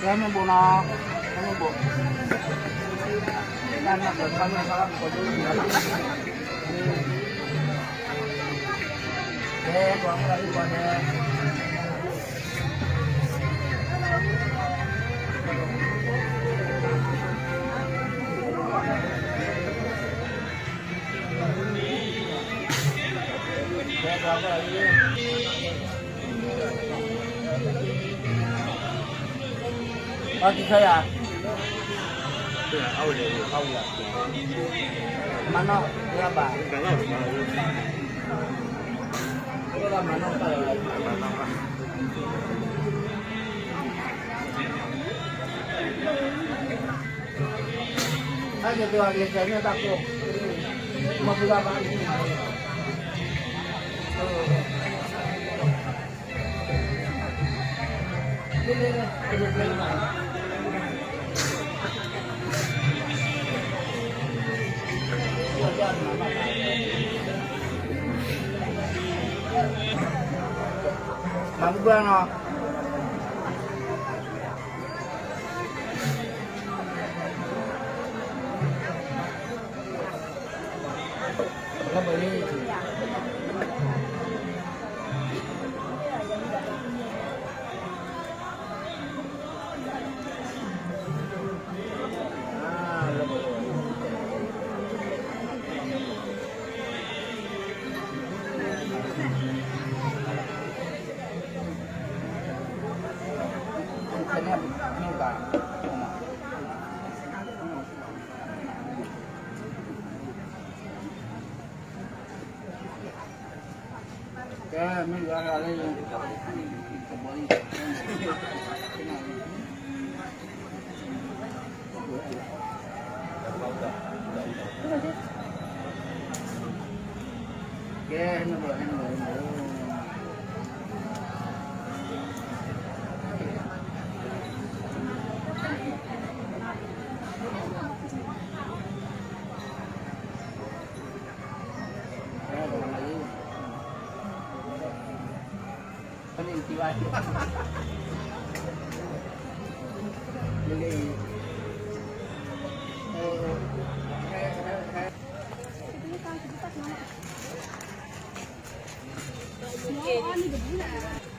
ကဲမ့ၢ်ဘိနီၤ, ကဲမ့ၢ်ဘိ, တၢ်နၢ်ပၢၢ်ခါမ့ၢ်ခါလီၤ ပကိးဒိၣ်လီၤ, ကဲ ကွၢ်မ့ၢ်လီၤ ကွၢ်န့ၣ် အီၣ်တံၢ်ခဲယၤ, မၤနီၣ် လၢဘၣ်, မၤနီၣ် အါန့ၣ် ပှၤကလဲၤကဲၤန့ၢ်တၢ်ကိၢ်, မၤပူၤလၢဘၣ်, မၤပူၤလၢနီၤ. ကဲ မ့ၢ်ဝဲဒၣ်လၢ ကဲ ဟဲနုာ်ဘၣ် ဟဲနုာ်ဘၣ် ဟဲနုာ်ဘၣ်.